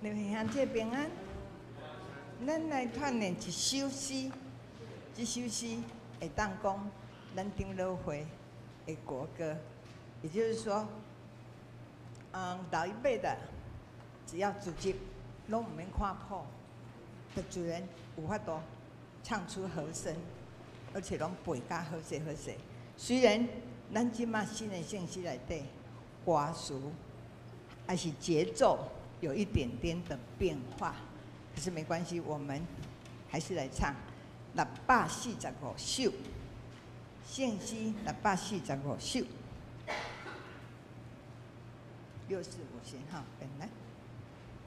你們兄弟平安。咱來鍛鍊一首詩，這首詩會當講咱長老會的國歌，也就是說，老一輩的只要組織，攏毋免看譜，就自然有法度唱出和聲，而且攏背甲好勢好勢。雖然咱這馬新的聖詩內底歌詞還是節奏有一點點的變化，可是沒關係，我們還是來唱645首，聖詩645首，645先哈，本來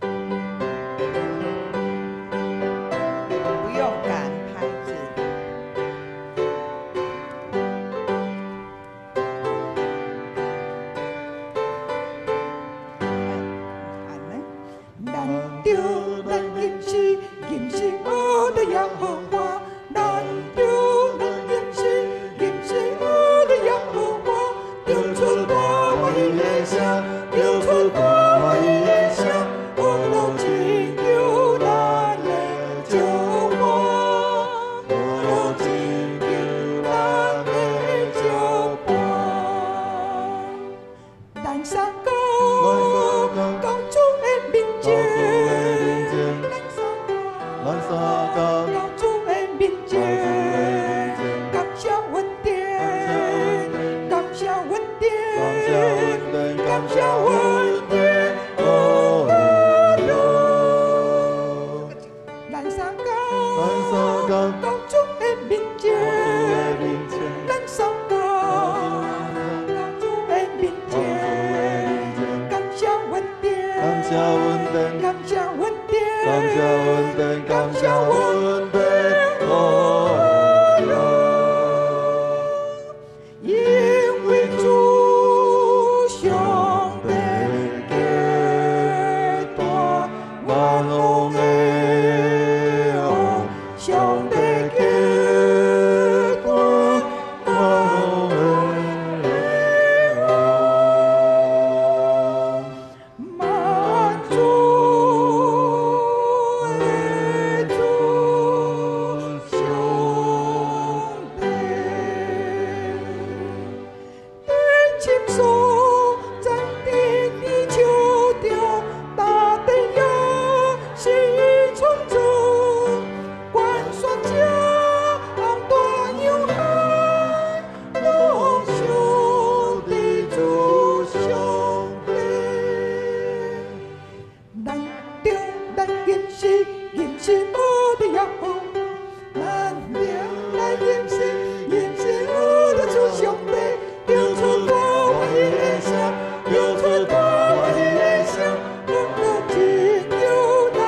不用趕拍子。咱著來認識，認識我的耶和華。咱著來認識，認識我的耶和華。唱出大歡喜的聲，唱出大歡喜的聲，歡樂拯救咱的救伴，歡樂拯救咱的救伴。咱三個到主的面前，咱三個到主的面前，感謝恩典，感謝恩典，感謝恩典。咱三個到主的面前，咱三個到主的面前，感謝恩典，感謝恩典，感謝恩典。因為主上帝極大，萬王的王，上帝極大，萬王的王，萬主的主上帝。天深所在伫地手中，大地也是伊創造，關山遮大洋海，攏屬佇主上帝。咱著來認識，認識我的耶和華，咱著來認識，認識我的主上帝。唱出大歡喜的聲，唱出大歡喜的聲，歡樂拯救咱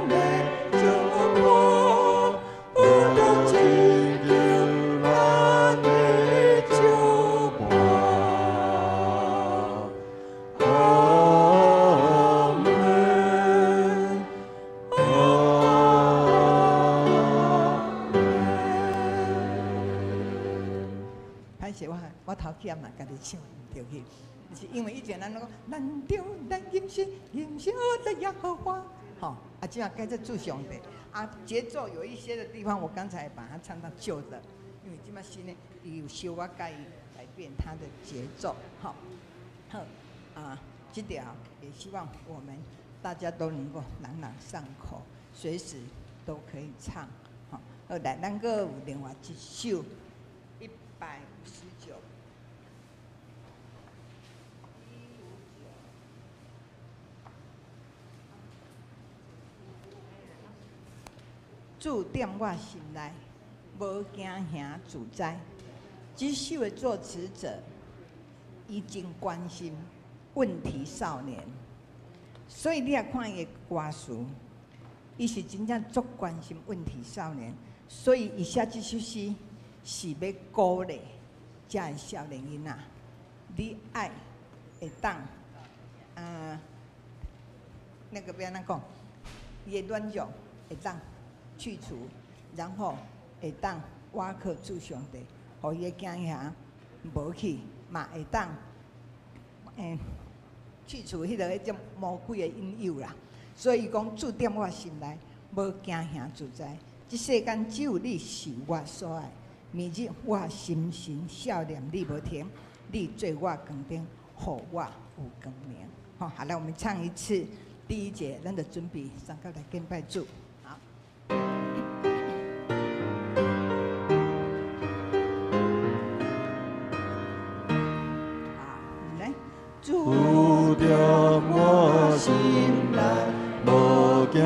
的救伴，歡樂拯救咱的救伴。阿門，阿門。歹勢，我頭起嘛家己唱毋著去，是因為以前咱攏講，咱著來認識，認識我的耶和華，吼，啊，這樣改做主上帝，啊，節奏有一些的地方，我剛才把它唱到舊的，因為這馬新的有小可改改變它的節奏，吼，好，啊，這條也希望我們大家都能夠朗朗上口，隨時都可以唱，吼，好來，咱閣有另外一首159。主踮我心內，無驚惶自在。這首的作詞者伊真關心問題少年，所以你也看伊的歌詞，伊是真正足關心問題少年，所以伊寫這首詩是欲鼓勵遮的少年囡仔，你愛會當，那個欲按怎講，伊的軟弱會當去除，然後會當倚靠主上帝，予伊的驚惶無去，嘛會當，去除彼種魔鬼的引誘啦。所以講主踮我心內，無驚嚇自在。這世間只有你是我所愛。明日我心神數念你無停，你做我光燈，予我有光明。好，好來，我們唱一次第一節，咱就準備上課來敬拜主。好，好，來，主踮我心內，無驚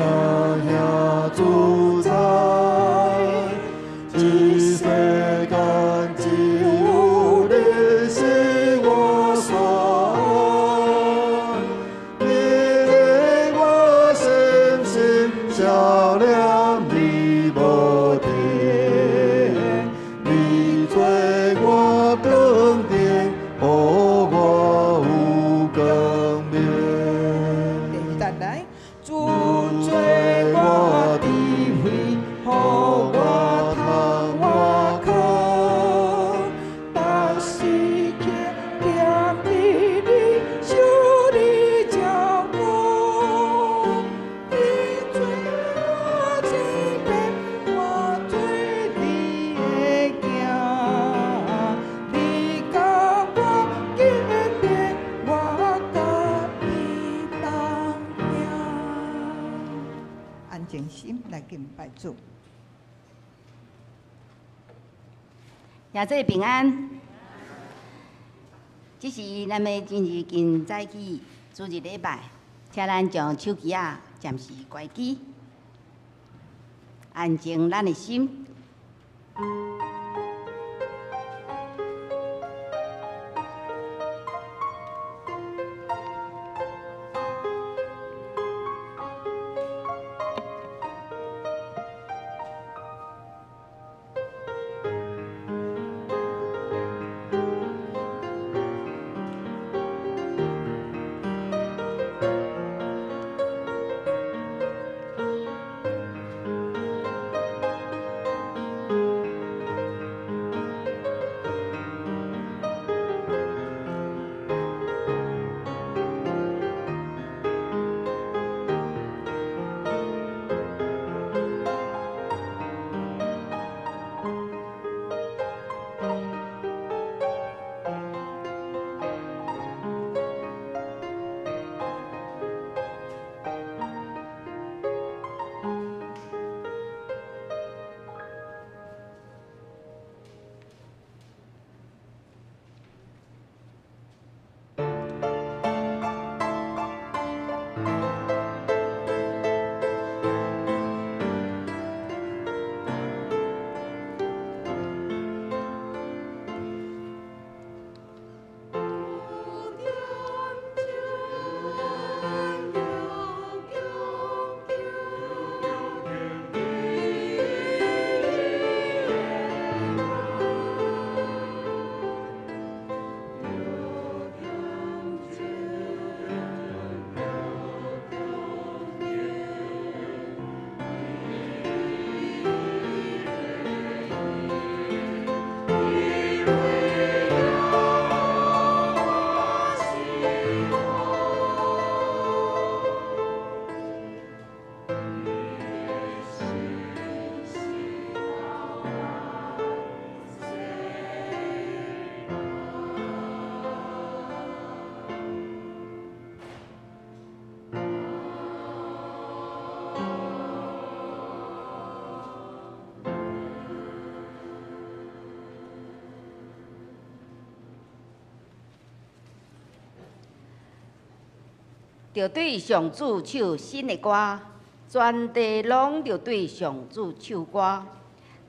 嚇自在。這世間只有你是我所愛，你令我心神數念你無停，你做我光燈，予我有光明。第二節來，主做我智慧，予我通倚靠，逐時刻踮佇你受你照顧，你做我前面，我做你的囝，你共我堅定，我佮你同行。安靜心來敬拜主。耶穌平安。這是咱欲進入今早起主日禮拜，請咱將手機仔暫時關機，安靜咱的心。著對上主唱新的歌，全地攏著對上主唱歌，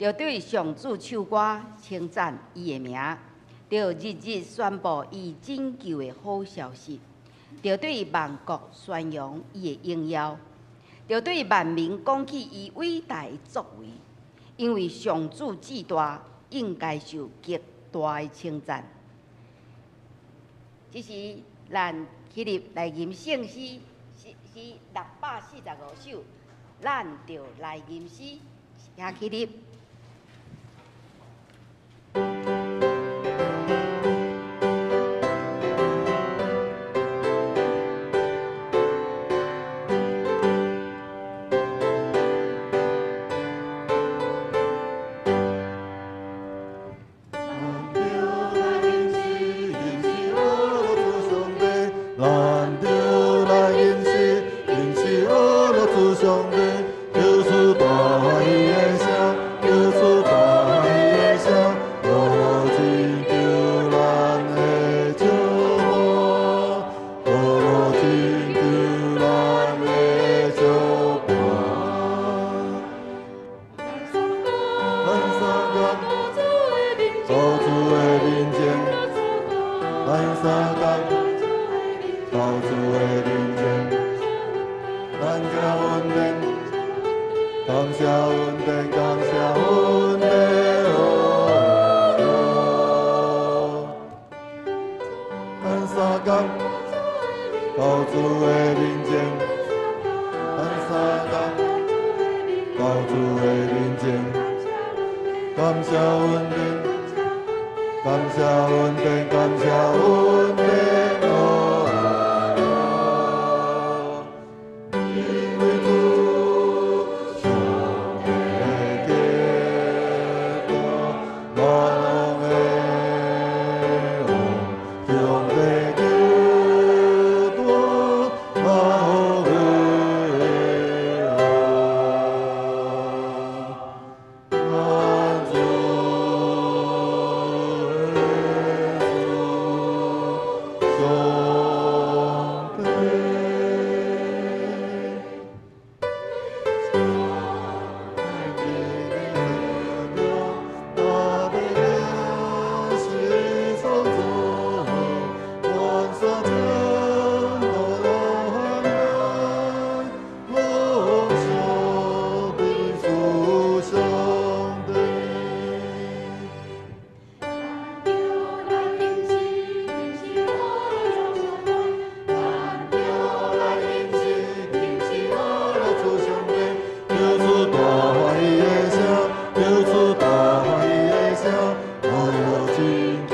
著對上主唱歌，稱讚伊的名，著日日宣布伊拯救的好消息，著對萬國宣揚伊的榮耀，著對萬民講起伊偉大的作為，因為上主至大，應該受極大的稱讚。這是咱起立來吟聖詩，是645首，咱就來吟詩，請起立。到主的面前，咱感恩典，感谢恩典，感谢恩典哦。咱相共到主的面前，咱相共到主的面前，感谢恩典，感谢恩典，感谢恩典哦。因為主上帝的基督，萬王的王，上帝基督，萬王的王，咱主耶穌上帝。跳出大歡喜的聲，跳出大歡喜的聲，來拯救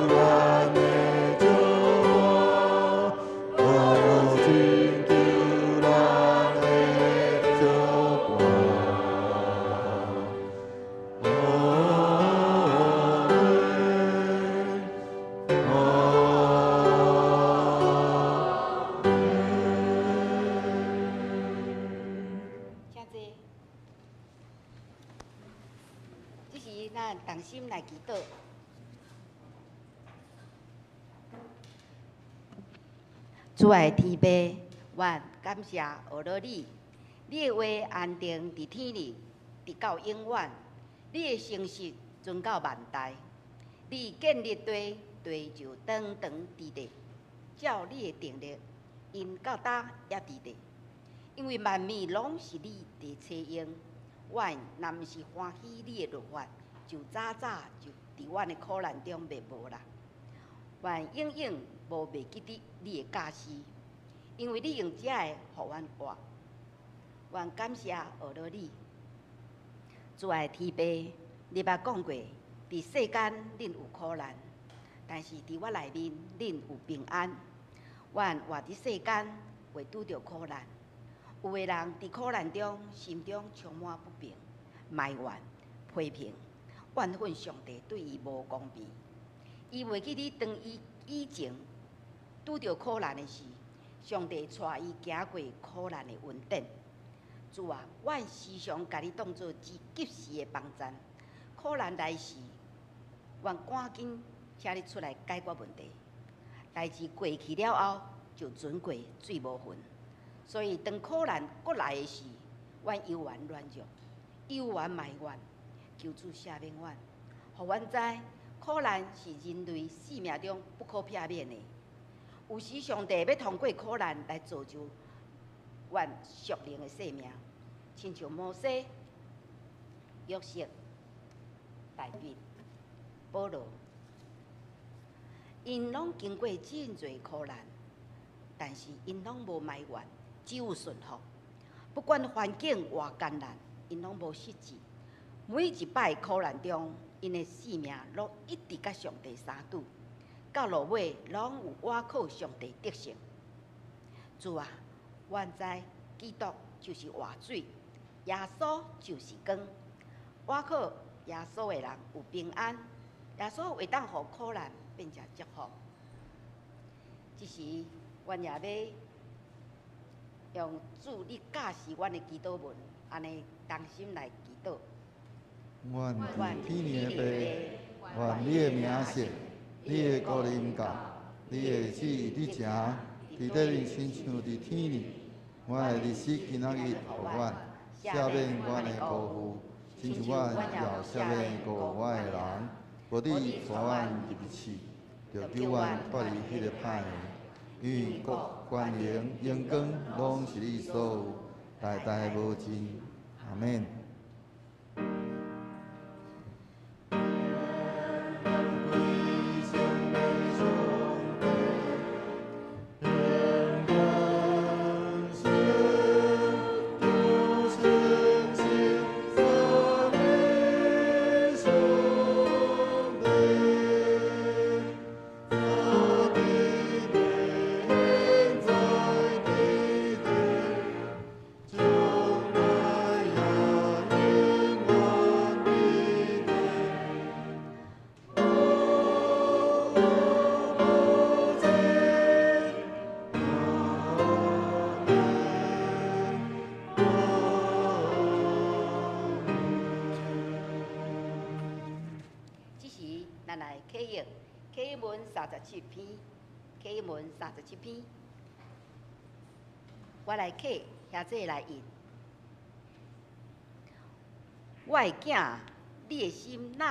咱的救伴，來拯救咱的救伴。阿門，阿門。請坐。這時，咱同心來祈禱。主愛的天父，阮感謝阿羅你，你的話安定佇天裡，直到永遠。你的誠實存到萬代。你建立地，地就長長佇咧。照你的定律，𪜶到今猶佇咧。因為萬物攏是你佇使用，阮若毋是歡喜你的律法，就早早就佇阮的苦難中滅無啦。阮永遠無袂記得你的教示，因為你用這个予阮活。阮感謝阿羅你，主愛的天父，你捌講過，佇世間恁有苦難，但是佇我內面恁有平安。阮活佇世間會拄著苦難，有的人佇苦難中心中充滿不平、埋怨、批評、怨恨上帝對伊無公平。伊袂記得當伊以前拄著苦難的時，上帝帶伊行過苦難的恩典。主啊，阮時常共你當做之及時的幫贊。苦難來時，阮趕緊請你出來解決問題。代誌過去了後，就船過水無痕。所以當苦難閣來的時，阮猶原軟弱，猶原埋怨，求主赦免阮，予阮知苦難是人類生命中不可避免的。有時上帝欲通過苦難來造就阮屬靈的生命，親像摩西、約瑟、大衛、保羅，𪜶攏經過真濟苦難，但是𪜶攏無埋怨，只有順服。不管環境偌艱難，𪜶攏無失志。每一擺苦難中，𪜶的生命攏一直佮上帝相拄，到落尾攏有倚靠上帝得勝。主啊，阮知基督就是活水，耶穌就是光。倚靠耶穌的人有平安，耶穌會當予苦難變成祝福。這時，阮也欲用主你教示阮的祈禱文，按呢同心來祈禱。願佇天裡的父，願你的名聖，你的國臨到，你的旨意佇成，佇地裡親像佇天裡。阮的日食今仔日予阮，赦免阮的辜負，親像阮也赦免辜負阮的人。無你帶阮入去試，著救阮脫離彼个歹的。因為國、權能、榮光，攏是你所有，代代無盡。阿們。這時，咱來啟應，啟應文37篇，啟應文37篇，我來啟，兄弟來應。我的囝，你的心若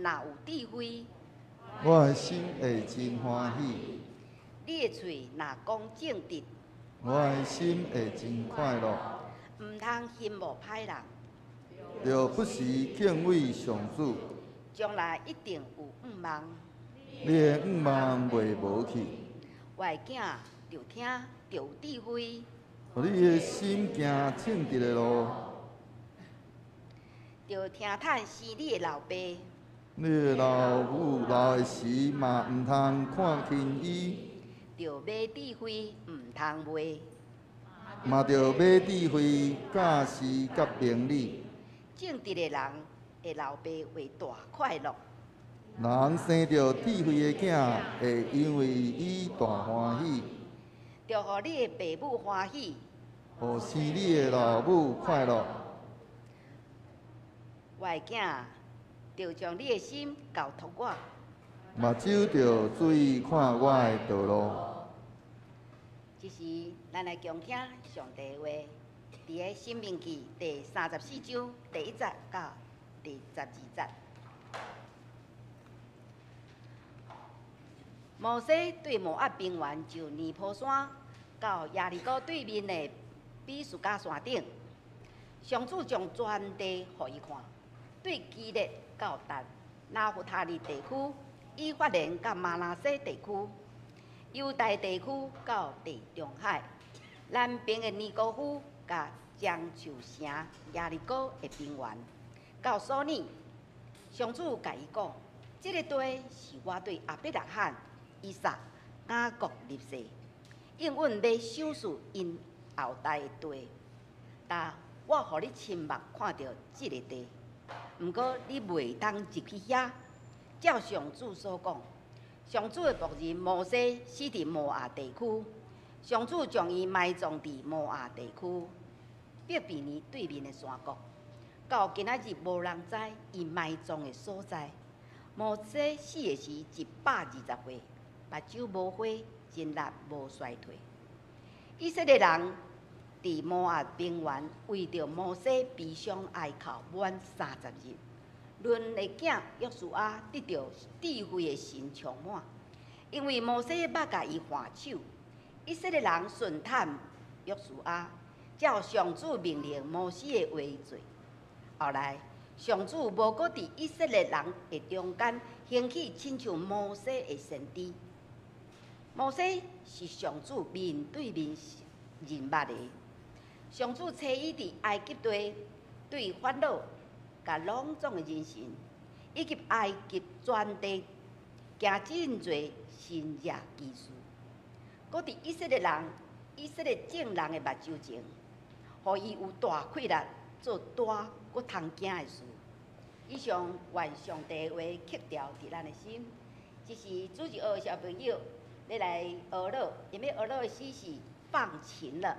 有智慧，我的心會真歡喜；你的喙若講正直，我的心會真快樂。毋通羨慕歹人，著不時敬畏上主，將來一定有向望。你的向望袂無去。我的囝，著聽，著有智慧，予你的心行正直的路，著聽趁生你的老爸。你的老母老的時嘛，毋通看輕伊。著買智慧，毋通賣。嘛著買智慧、教示佮明理。正直的人的老爸會大快樂。人生著智慧的囝，會因為伊大歡喜。著予你的爸母歡喜，予生你的老母快樂。我的囝，著將你的心交託我。目睭著注意看我的道路。這時，咱來恭聽上帝的話，佇个《申命記》第34章第1節到第12節。摩西對摩押平原就尼波山到耶利哥對面的比斯迦山頂，上主將全地予伊看，對基列到但、拿弗他利地區、以法蓮佮瑪拿西地區、猶大地區到地中海南邊的尼哥夫佮樟樹城耶利哥的平原，到索爾。上主共伊講：這个地是我對亞伯拉罕、以撒、雅各立誓，應允欲賞賜𪜶後代的地。但我予你親目看著這个地，毋過你袂當入去遐。照上主所講，上主的僕人摩西死佇摩押地區，上主將伊埋葬佇摩押地區伯毗珥對面的山谷。到今仔日無人知伊埋葬的所在。摩西死的時120歲，目睭無花，精力無衰退。以色列人佇摩押平原為著摩西悲傷哀哭滿30日。嫩的囝約書亞得著智慧的神充滿，因為摩西捌共伊還手。以色列人順趁約書亞，照上主命令摩西的話做。後來，上主無閣佇以色列人的中間興起親像摩西的先知。摩西是上主面對面認捌的。上主差伊佇埃及地對法老佮攏總的人民，以及埃及全地行真濟神蹟奇事，閣佇以色列人、以色列眾人的目睭前，予伊有大氣力做大閣通驚的事。以上願上帝的話刻牢佇咱的心。這是主日學的小朋友欲來學樂，𪜶欲學樂的詩是放晴了。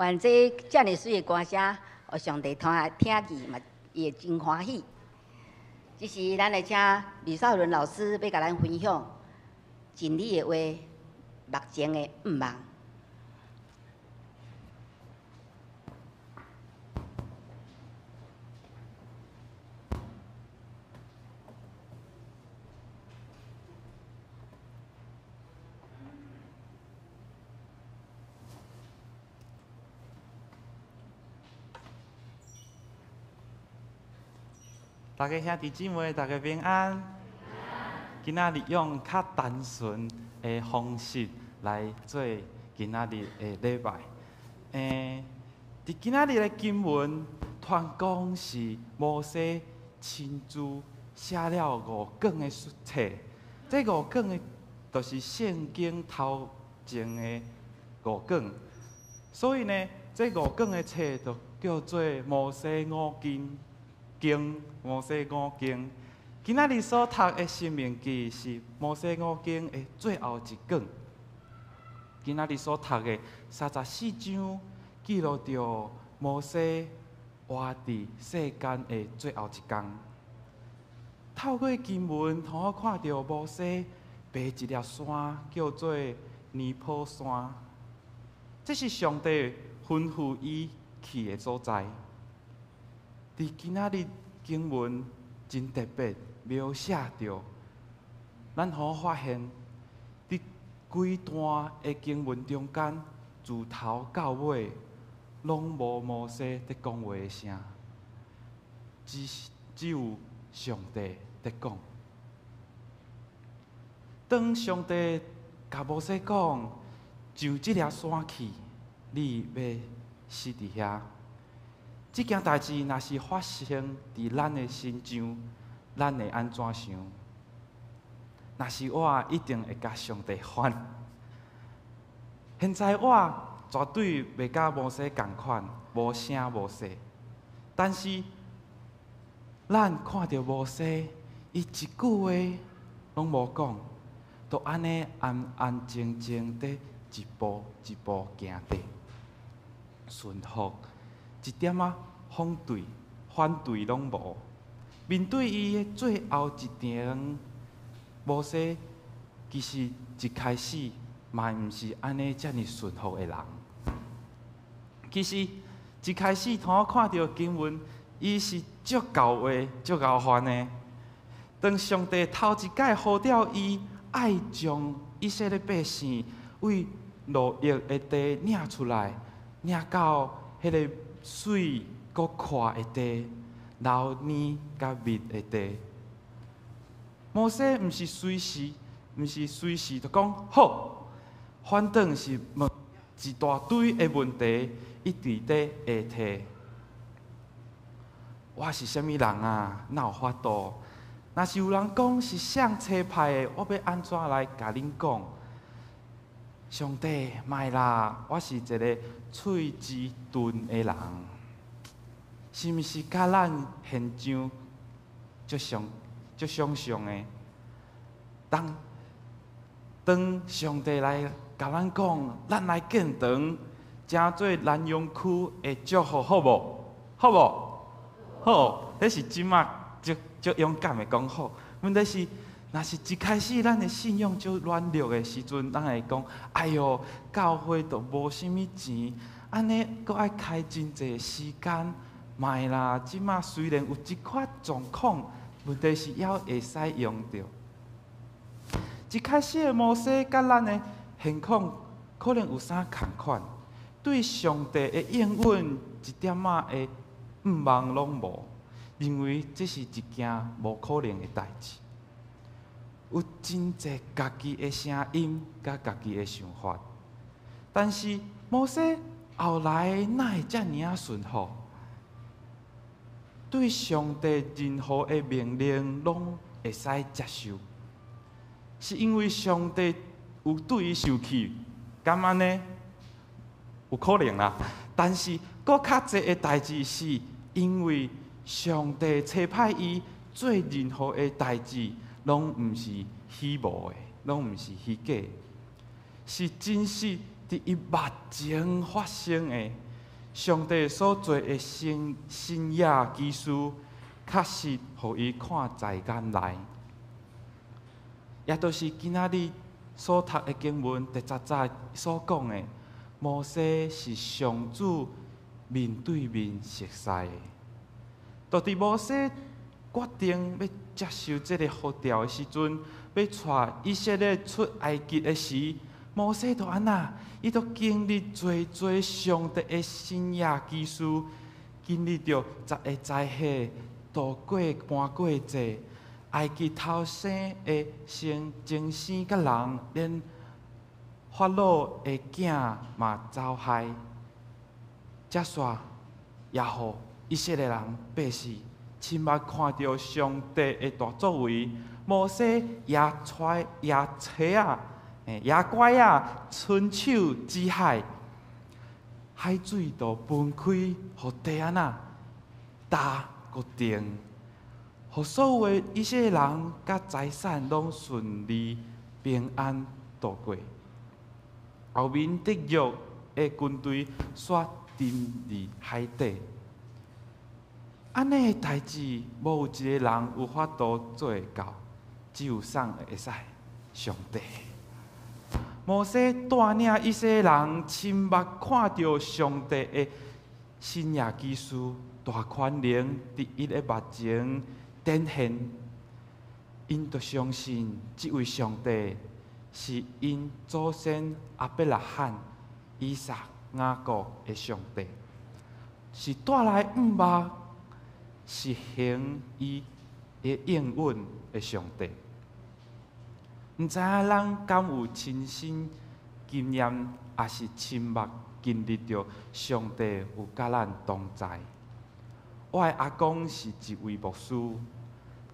愿這遮爾媠的歌聲，予上帝聽聽見嘛，伊會真歡喜。這時，咱來請呂少倫老師欲共咱分享真理的話，目前的向望。大家兄弟姊妹，大家平安。今仔日用較單純的方式來做今仔日的禮拜。佇今仔日的經文，傳講是摩西親自寫了五卷的冊，這五卷的，就是聖經頭前的五卷。所以呢，這五卷的冊就叫做摩西五經。經摩西五經，今仔日所讀的《申命記》是摩西五經的最後一卷。今仔日所讀的34章，記錄著摩西活佇世間的最後一工。透過經文，通好看著摩西爬一粒山，叫做尼波山。這是上帝吩咐伊去的所在。佇今仔日經文真特別描寫著，咱好發現，佇規段的經文中間，自頭到尾，攏無摩西佇講話的聲，只有上帝佇講。當上帝共摩西講，上這粒山去，你欲死佇遐。這件代誌若是發生佇咱的身上，咱會按怎想？若是我，一定會共上帝反。現在我絕對袂佮摩西仝款，無聲無息。但是，咱看著摩西，伊一句話攏無講，就按呢安安靜靜佇一步一步行佇，順服。一點仔反對攏無。面對伊的最後一程，摩西其實一開始嘛毋是按呢遮爾順服的人。其實一開始，當我看著經文，伊是足𠢕話、足𠢕番的。當上帝頭一擺呼召伊，愛將以色列百姓為奴役的地領出來，領到彼个水閣闊的地，流奶佮蜜的地。摩西毋是隨時就講好，反轉是問一大堆的問題，一直佇下提。我是啥物人啊？哪有法度？若是有人講是誰差派的，我欲按怎來共恁講？上帝，莫啦！我是一个喙舌鈍的人，是毋是佮咱現象足相像的？當上帝來共咱講，咱來建堂，成做南陽區的祝福，好無？好無？好，彼是這馬足勇敢的講好。問題是，若是一開始咱的信仰足軟弱的時陣，咱會講：哎喲，教會都無啥物錢，按呢閣愛開真濟時間，莫啦！這馬雖然有這款狀況，問題是猶會使用著。一開始的摩西佮咱的現況可能有啥仝款，對上帝的應允一點仔的向望攏無，認為這是一件無可能的代誌。有真濟家己的聲音，佮家己的想法，但是摩西後來哪會遮爾仔順服？對上帝任何的命令攏會使接受，是因為上帝有對伊受氣，敢按呢？有可能啦。但是閣較濟的代誌，是因為上帝差派伊做任何的代誌，攏毋是虛無的，攏毋是虛假，是真實佇伊目前發生的。上帝所做的神神迹奇事，確實予伊看在眼內。也就是今仔日所讀的經文第十節所講的，摩西是上主面對面熟似的。就佇摩西決定欲接受這个呼召的時陣，欲帶以色列出埃及的時，摩西就按怎？伊就經歷濟濟上帝的神蹟奇事，經歷著十个災禍，渡過盤過節，埃及頭生的生精生佮人，連法老的囝嘛遭害，才煞也予以色列人百姓親目看著上帝的大作為。摩西舉揣舉揣仔，舉拐仔，伸手指海，海水就分開，予地按怎焦閣定，予所有以色列人佮財產攏順利平安渡過。後面敵弱的軍隊煞沉佇海底。按呢的代誌，無有一个人有法度做會到，只有啥人會使？上帝。摩西帶領以色列人親目看著上帝的神蹟奇事、大權能佇𪜶的目前展現，𪜶就相信這位上帝是𪜶祖先亞伯拉罕、以撒、雅各的上帝，是帶來五目實行伊的應允的上帝。毋知影咱敢有親身經驗，抑是親目經歷著上帝有佮咱同在？我的阿公是一位牧師，逐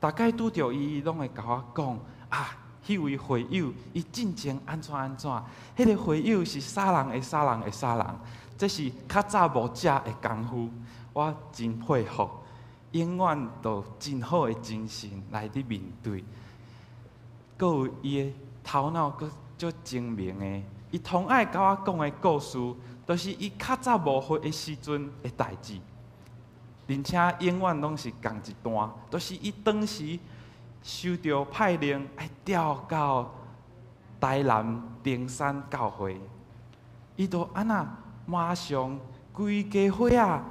擺拄著伊，攏會共我講啊，彼位會友伊進前按怎按怎，彼个會友是啥人的啥人的啥人，這是較早牧者的功夫，我真佩服，永遠都真好的精神來佇面對。閣有伊的頭腦閣足精明的，伊通愛共我講的故事，都是伊較早無歲的時陣的代誌，而且永遠攏是仝一段，都是伊當時收著派令，愛調到台南登山教會，伊就按怎馬上規家伙仔，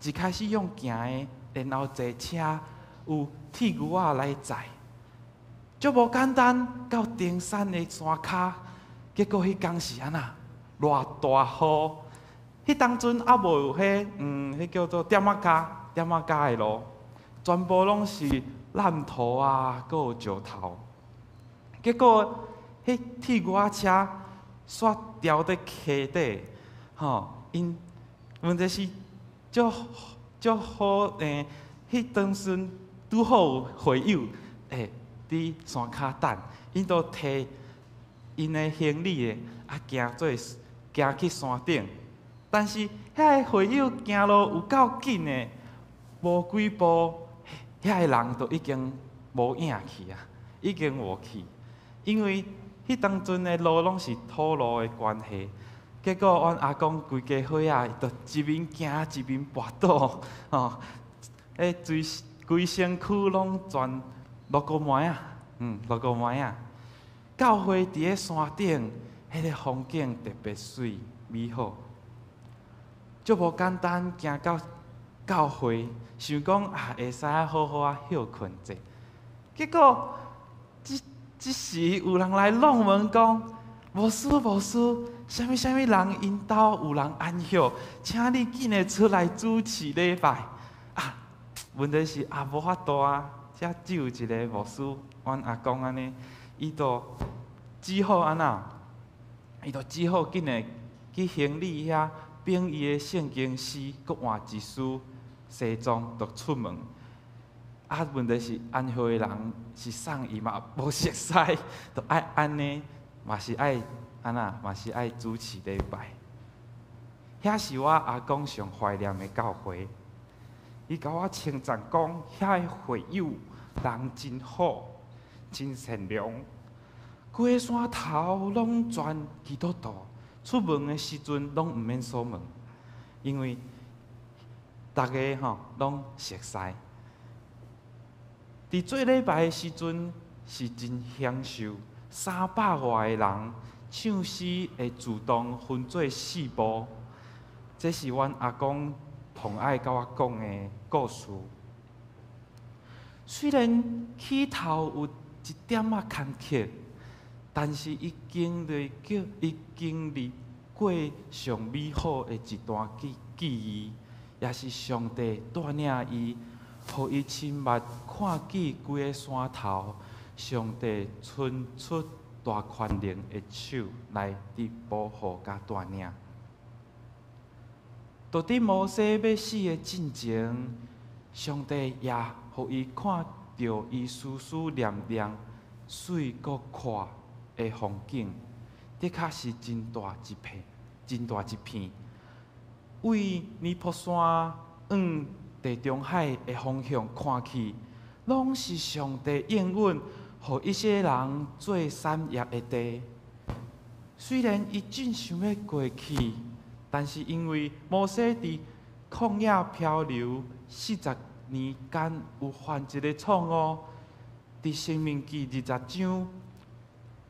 一開始用行的，然後坐車，有鐵牛仔來載。足無簡單，到登山的山跤，結果彼工是按怎？落大雨，彼當陣猶無有彼，彼叫做店仔跤、店仔跤的路，全部攏是爛土啊，閣有石頭。結果，彼鐵牛仔車煞掉佇溪底，吼！𪜶問題是足足好，彼當陣拄好有會友，佇山跤等，𪜶都提𪜶的行李的，啊，行做行去山頂。但是遐个會友行路有夠緊的，無幾步，遐个人就已經無影去啊，已經無去。因為彼當陣的路攏是土路的關係，結果阮阿公規家伙仔，就一面行一面跋倒，吼，彼規規身軀攏全。落個糜仔，落個糜仔。教會佇咧山頂，彼个風景特別媠美好，足無簡單行到教會，想講啊會使好好仔歇睏者。結果，這這時有人來弄門講，牧師牧師，啥物啥物人𪜶兜有人安息，請你緊會出來主持禮拜。啊，問題是啊無法度啊。遮只有一个牧師，阮阿公按呢，伊就只好按怎？伊就只好緊會去行李遐，放伊的聖經書，閣換一身西裝，就出門。啊，問題是安息的人是啥伊嘛無熟似，就愛按呢，嘛是愛按怎？嘛是愛主持禮拜。遐是我阿公上懷念的教會。伊共我稱讚講，遐个會友人真好，真善良，規个山頭攏全基督徒，出門的時陣攏毋免鎖門。因為逐家吼攏熟似。佇做禮拜的時陣是真享受，300外个人唱詩會自動分做四部，這是阮阿公同愛佮我講的故事。雖然起頭有一點仔坎坷，但是伊經歷過，伊經歷過上美好的一段記記憶，也是上帝帶領伊，予伊親目看見規个山頭，上帝伸出大權能的手來佇保護佮帶領。就佇摩西欲死的進前，上帝也予伊看著伊思思念念媠閣闊的風景，的確是真大一片，真大一片。為尼泊山往地中海的方向看去，攏是上帝應允，予以色列人做產業的地。雖然伊真想欲過去，但是因為摩西佇曠野漂流40年間有犯一个錯誤，佇申命記20章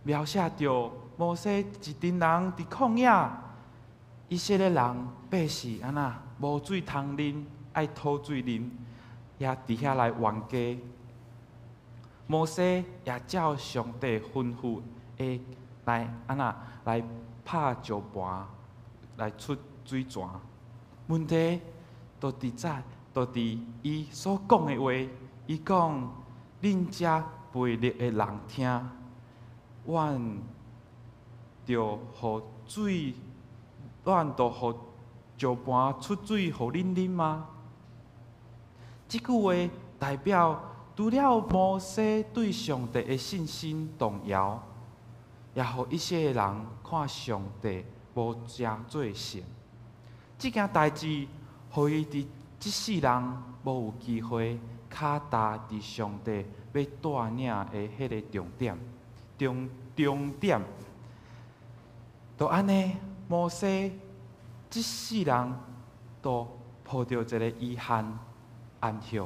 描寫著摩西一陣人佇曠野，以色列人百姓按怎無水通啉，愛討水啉，也佇遐來冤家。摩西也照上帝吩咐的來按怎來拍石盤來出水泉。問題就佇這，就佇伊所講的話，伊講：恁遮悖逆的人聽，阮著予水，阮著予石盤出水予恁啉嗎？這句話代表，除了摩西對上帝的信心動搖，也予以色列人看上帝無誠做聖。這件代誌，予伊佇這世人無有機會跤踏佇上帝欲帶領的彼个重點，終終點。就按呢，摩西這世人都抱著一个遺憾安息。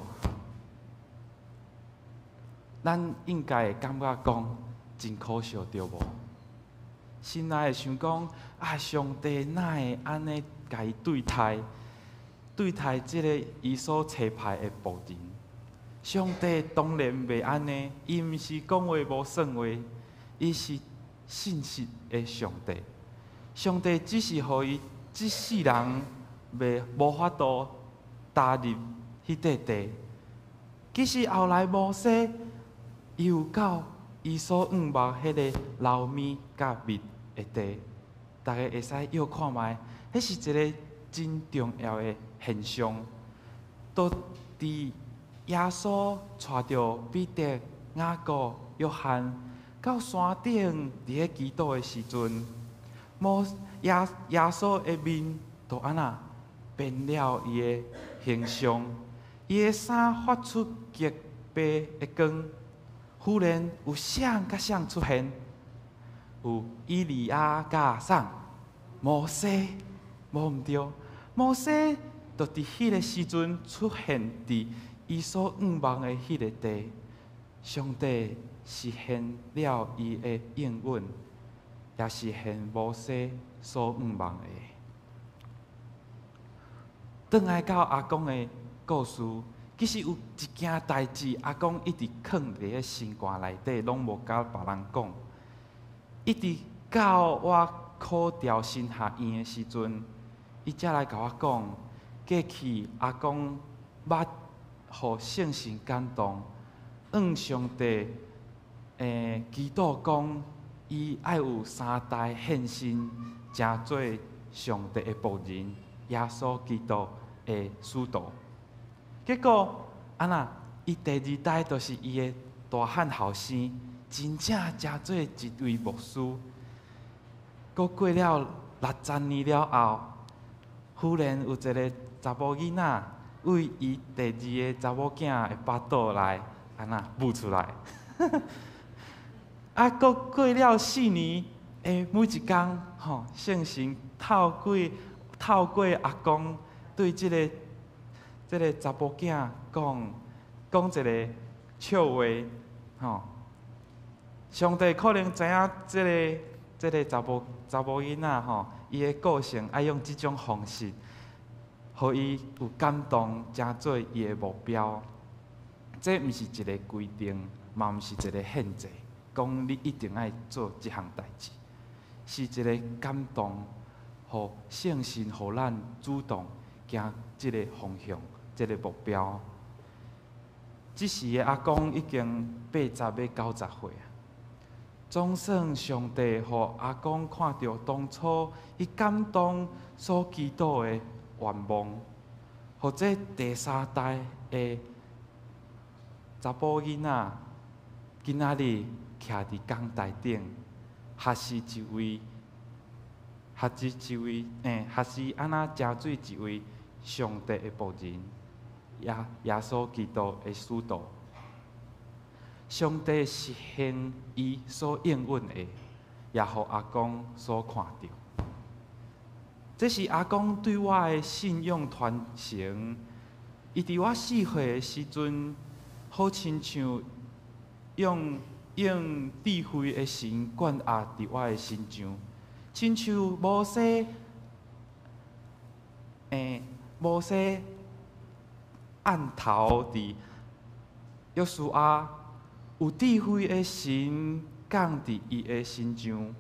咱應該會感覺講真可惜，對無？心內會想講啊，上帝哪會按呢共伊對待？對待這个伊所差派的僕人，上帝當然袂按呢，伊毋是講話無算話，伊是信實的上帝。上帝只是予伊這世人袂無法度踏入彼塊地。其實後來摩西伊有到伊所向望彼个流奶佮蜜的地，逐家會使臆看覓，彼是一个真重要的現象。就佇耶穌帶著彼得、雅各、約翰到山頂佇咧祈禱的時陣，摩耶耶穌的面就按怎變了伊的形象，伊的衫發出極白的光。忽然有誰佮誰出現？有以利亞佮誰？摩西，無毋對，摩西就佇彼个時陣出現佇伊所向望的彼个地。上帝實現了伊的應允，也實現摩西所向望的。轉來到阿公的故事，其實有一件代誌，阿公一直囥佇咧心肝內底，攏無佮別人講。一直到我考著神學院的時陣，伊才來共我講，過去阿公捌予聖神感動，向上帝祈禱講，伊愛有三代獻身，成做上帝的僕人，耶穌基督的使徒。結果，按怎？伊第二代就是伊的大漢後生，真正成做一位牧師。閣過了60年了後，忽然有一个查某囡仔為伊第二个查某囝的腹肚來按怎舞出來。啊，閣過了4年，每一工吼，聖神透過透過阿公對這個查埔囝講講一个笑話，吼。上帝可能知影這個查某囡仔吼，伊的個性愛用這種方式，予伊有感動，成做伊的目標。這毋是一个規定，嘛毋是一个限制，講你一定愛做這項代誌，是一个感動，予聖神予咱主動行這个方向，這个目標。這時的阿公已經80欲90歲啊。總算上帝予阿公看著當初伊感動所祈禱的願望，予這第三代的查埔囡仔今仔日徛佇講台頂，學是一位，學是一位，學是按怎成做一位上帝的僕人，耶穌基督的使徒。上帝實現伊所應允的，也予阿公所看著。這是阿公對我的信仰傳承。伊佇我4歲的時陣，好親像用智慧的神灌壓佇我的身上，親像摩西按頭佇約書亞，有智慧的神降佇伊的身上。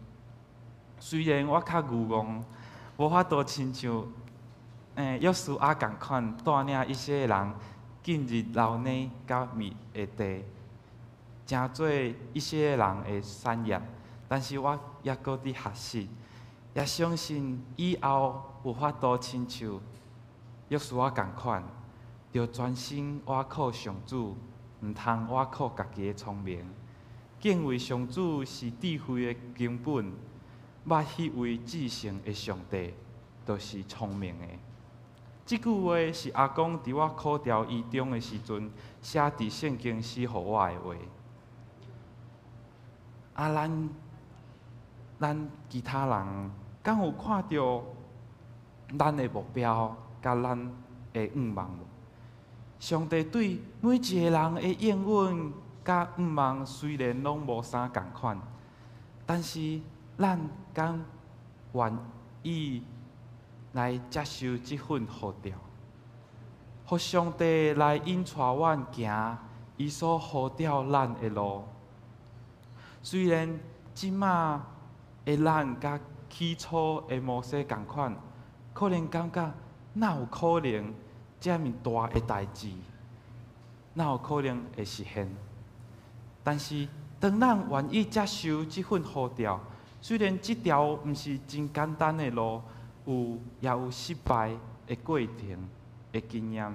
雖然我較愚戇，無法度親像約書亞仝款帶領以色列人進入流奶佮蜜的地，成做以色列人的產業。但是我猶閣佇學習，也相信以後有法度親像約書亞仝款，著專心倚靠上主，毋通倚靠家己的聰明。敬畏上主是智慧的根本，捌彼位至聖的上帝，就是聰明的。這句話是阿公佇我考調醫中的時陣寫佇聖經寫予我的話。啊，咱其他人敢有看著咱的目標佮咱的願望無？上帝對每一个人的應允佮願望雖然攏無啥仝款，但是咱敢願意來接受這份呼召，予上帝來引帶阮行伊所呼召咱的路。雖然這馬的咱佮起初的摩西仝款，可能感覺哪有可能這麼大的代誌，哪有可能會實現？但是當咱願意接受這份呼召，雖然這條毋是真簡單的路，也有失敗的過程的經驗，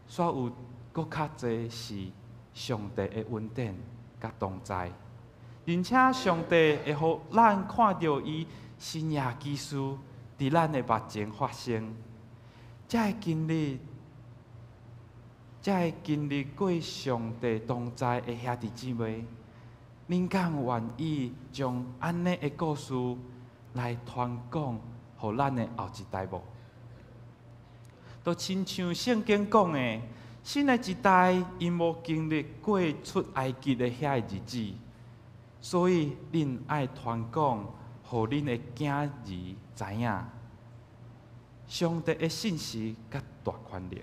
煞有閣較濟是上帝的恩典佮同在，而且上帝會予咱看著伊神蹟奇事佇咱的目前發生。這個經歷過上帝同在的兄弟姊妹，恁敢願意將按呢的故事來傳講予咱的後一代無？就親像聖經講的，新的一代𪜶無經歷過出埃及的遐个日子，所以恁愛傳講，予恁的囝兒知影上帝的信實佮大權能。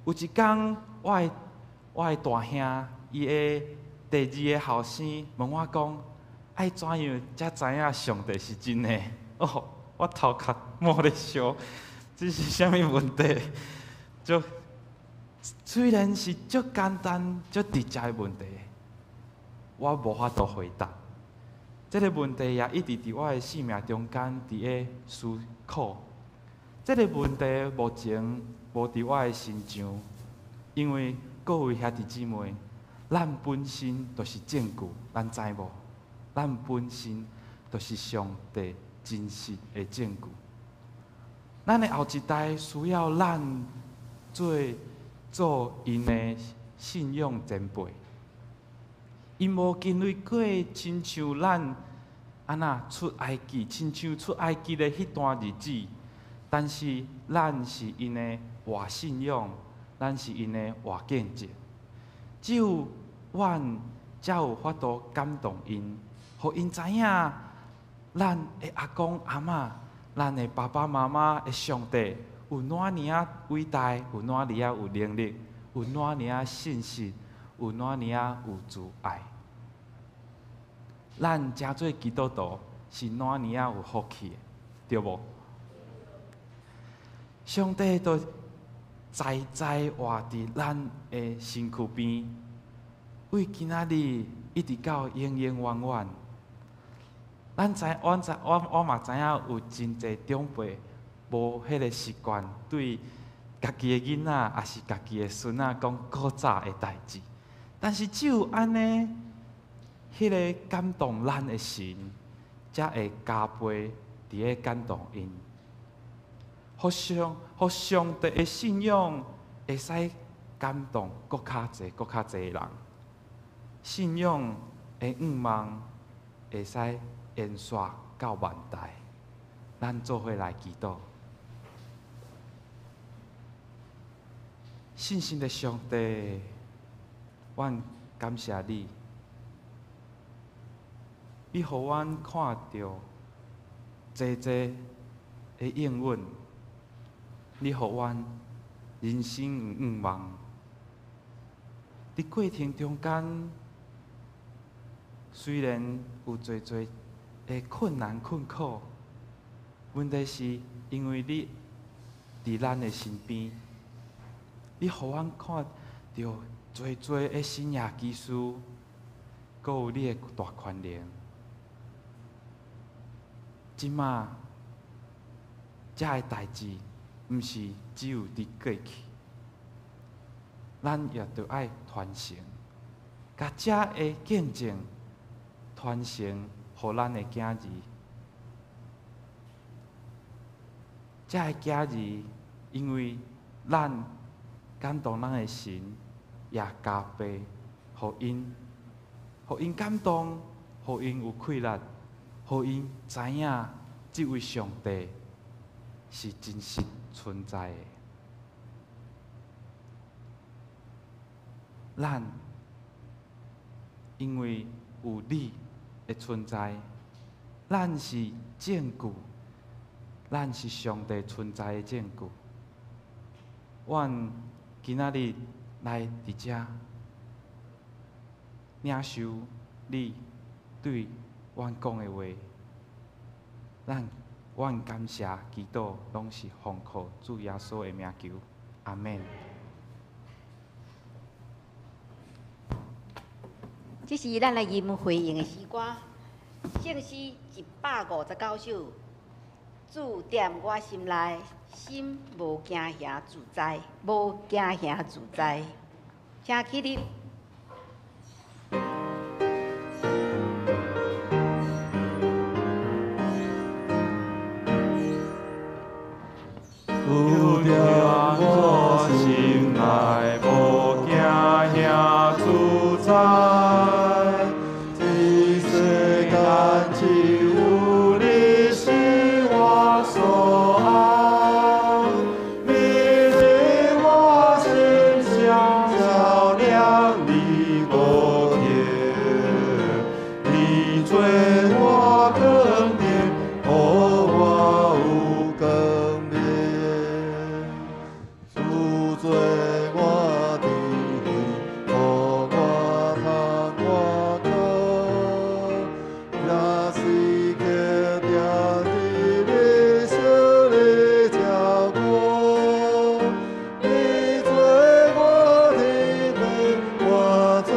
有一工，我的大兄伊的第二个後生問我講：愛怎樣才知影上帝是真的？哦，我頭殼冒咧燒，這是啥物問題？就雖然是足簡單、足直接的問題，我無法度回答。這个問題也一直佇我的生命中間佇咧思考。這个問題目前無佇我的身上，因為各位兄弟姊妹，咱本身就是證據，咱知無？咱本身就是上帝真實的證據。咱的後一代需要咱做𪜶的信仰前輩，𪜶無經歷過親像咱按那出埃及，親像出埃及的彼段日子，但是咱是𪜶的活信仰，咱是𪜶的活見證。只有阮才有法度感動𪜶，予𪜶知影咱的阿公阿嬤、咱的爸爸媽媽的上帝有哪爾仔偉大，有哪爾仔有能力，有哪爾仔信實，有哪爾仔有慈愛。咱成做基督徒是哪爾仔有福氣的，對無？上帝都在在活佇咱的身軀邊，為今仔日一直到永永遠遠。咱知，阮知，我嘛知影有真濟長輩無彼个習慣，對家己的囡仔，抑是家己的孫仔講古早的代誌。但是只有按呢，彼个感動咱的神，才會加倍佇咧感動𪜶。予上帝的信仰會使感動閣較濟、閣較濟的人。信仰的願望會使延續到萬代。咱做伙來祈禱。信心的上帝，阮感謝你，你予阮看著濟濟的應允，你予阮人生有願望。佇過程中間，雖然有濟濟的困難困苦，問題是因為你佇咱的身邊，你予阮看著濟濟的神蹟奇事，閣有你的大權能。這馬，這个代誌，毋是只有佇過去，咱也著愛傳承，共這个見證傳承予咱的囝兒。這个囝兒因為咱感動咱的神，也加倍予𪜶，予𪜶感動，予𪜶有氣力，予𪜶知影這位上帝是真實存在的。咱因為有你的存在，咱是證據，咱是上帝存在的證據。阮今仔日來佇遮領受你對阮講的話，阮感謝祈禱，攏是奉靠主耶穌的名求，阿們。這是咱來吟回應的詩歌，聖詩159首。主踮我心內，心無驚嚇自在，無驚嚇自在。請起立。主踮我心內，無驚嚇自在。這世間只有你是我所愛，你是我心上照亮的光點，你做我光點，予我有光明。主做我智慧，予我通活過，也時刻定佇你手裡照顧。你做我天父，我做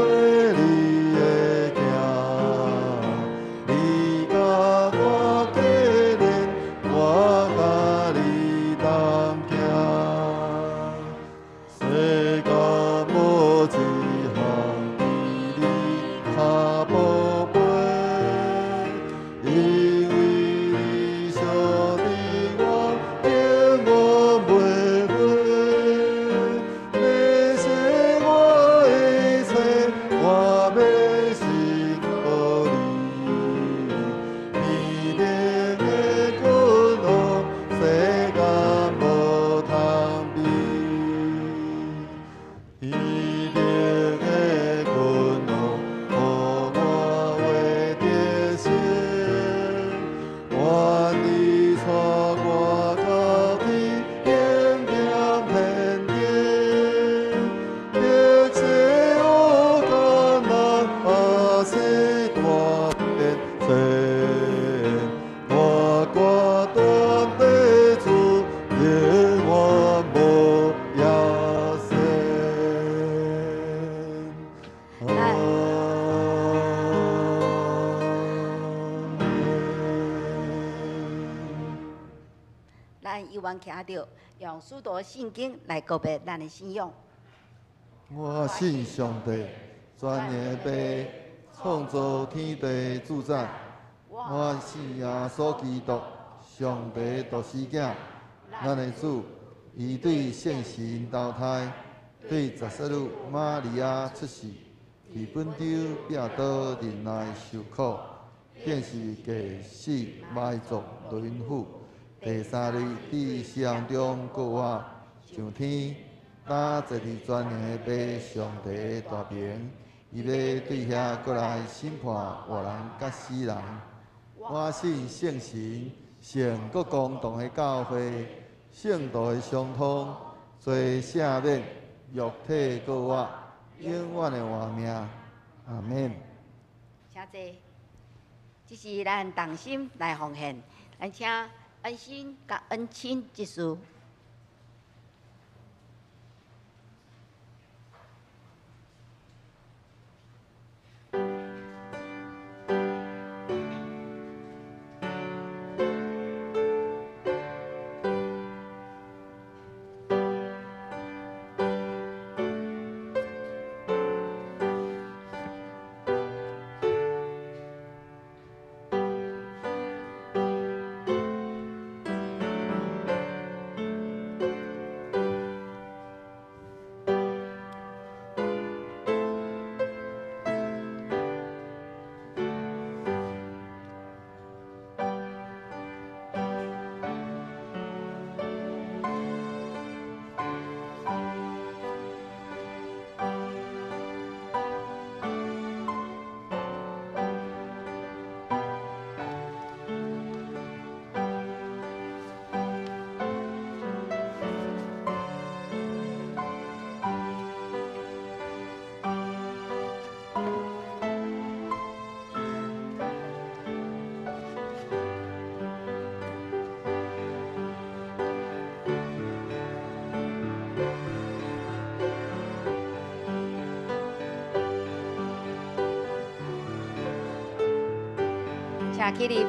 阮徛著，用使徒信经来告白咱的信仰。我信上帝，全能的父，创造天地主宰。我信耶稣基督，上帝独生子，咱的主。伊对圣神投胎，对十四女玛利亚出世，伫本丢彼拉多忍耐受苦，变是过死埋葬落阴府。第三日伫死人中复活，上天，担坐伫全能的父上帝大爿，伊欲对遐阁来审判活人佮死人。我信圣神，圣阁公同的教会，圣徒的相通，罪赦免，肉体复活，永远的活命。阿们。请坐。这是咱同心来奉献，咱请恩心佮恩亲执事。请起立。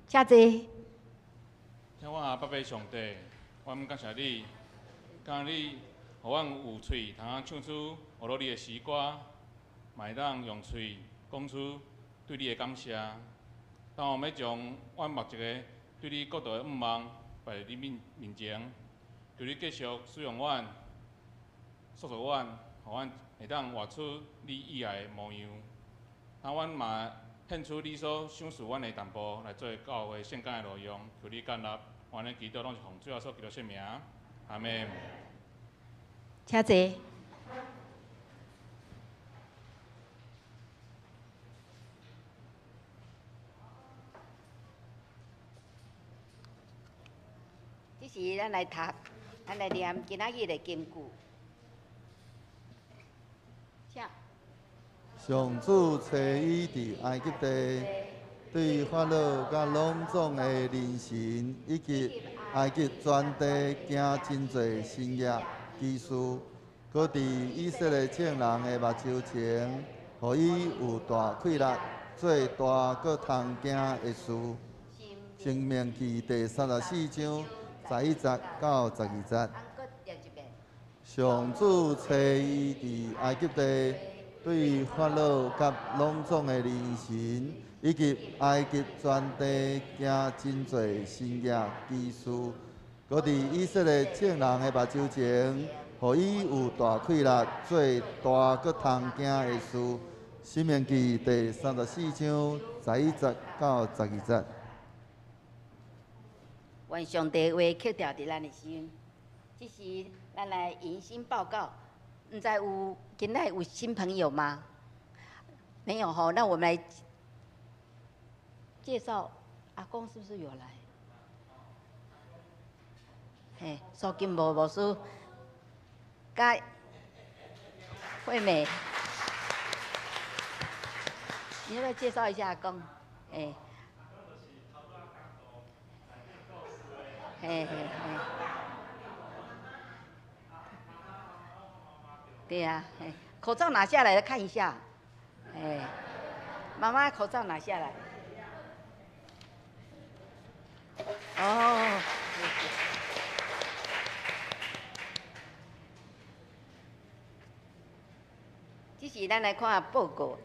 请坐。听我阿爸爸上帝，阮感谢你，感谢你，予阮有喙通唱出学落你的诗歌，嘛会当用喙讲出对你的感谢。当我欲将阮目一个对你国度的愿望摆伫你面前，求你继续使用阮，塑造阮，予阮会当活出你意爱的模样。当阮嘛献出你所赏赐阮的淡薄来做教会圣工的路用，求你接纳，阮的祈祷拢是奉主耶稣基督圣名，阿们。请坐。这时咱来读，咱来念今仔日的金句。请。上主差伊伫埃及地，对法老佮拢总的人神，以及埃及全地行真济神迹奇事，阁伫以色列众人的目睭前，予伊有大气力，做大阁通行的事。申命记第34章11节到12节。上主差伊伫埃及地，对法老佮拢总的人神，以及埃及全地行真济神迹奇事，阁伫以色列众人的目睭前，予伊有大气力，做大阁通行的事。申命記第34章11節到12節。願上帝話刻牢佇咱的心。這時，咱來迎新報告。毋知有今仔有新朋友嗎？沒有吼，那我們來介紹。阿公是不是有來？嘿，蘇金無牧師，佮惠美，你要不要介紹一下阿公？哎，嘿嘿嘿，對呀，嘿，口罩拿下來看一下，哎，媽媽口罩拿下來。哦。這是咱來看報告。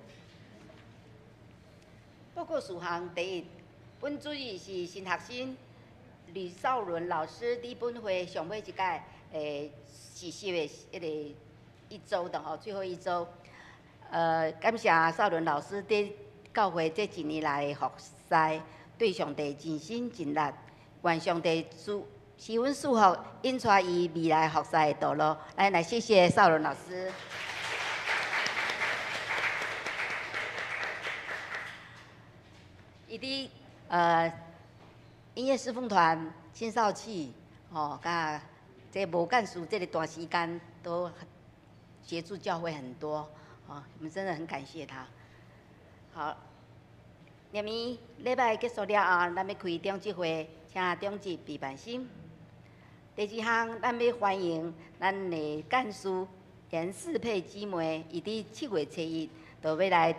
報告事項第一，本主日是新學生呂少倫老師佇本會上尾一屆實習的彼个一週的吼，最後一週。感謝少倫老師佇教會這一年來的服侍，對上帝盡心盡力，願上帝賜賜阮祝福，引帶伊未來服侍的道路。來，來謝謝少倫老師。伊佇音樂侍奉團、青少器，吼，佮這無幹事這個段時間都協助教會很多，哦，我們真的很感謝他。好，下面禮拜結束了後，咱欲開長執會，請長執備辦心。第二項，咱欲歡迎咱的幹事嚴世佩姊妹，伊佇7月初1就欲來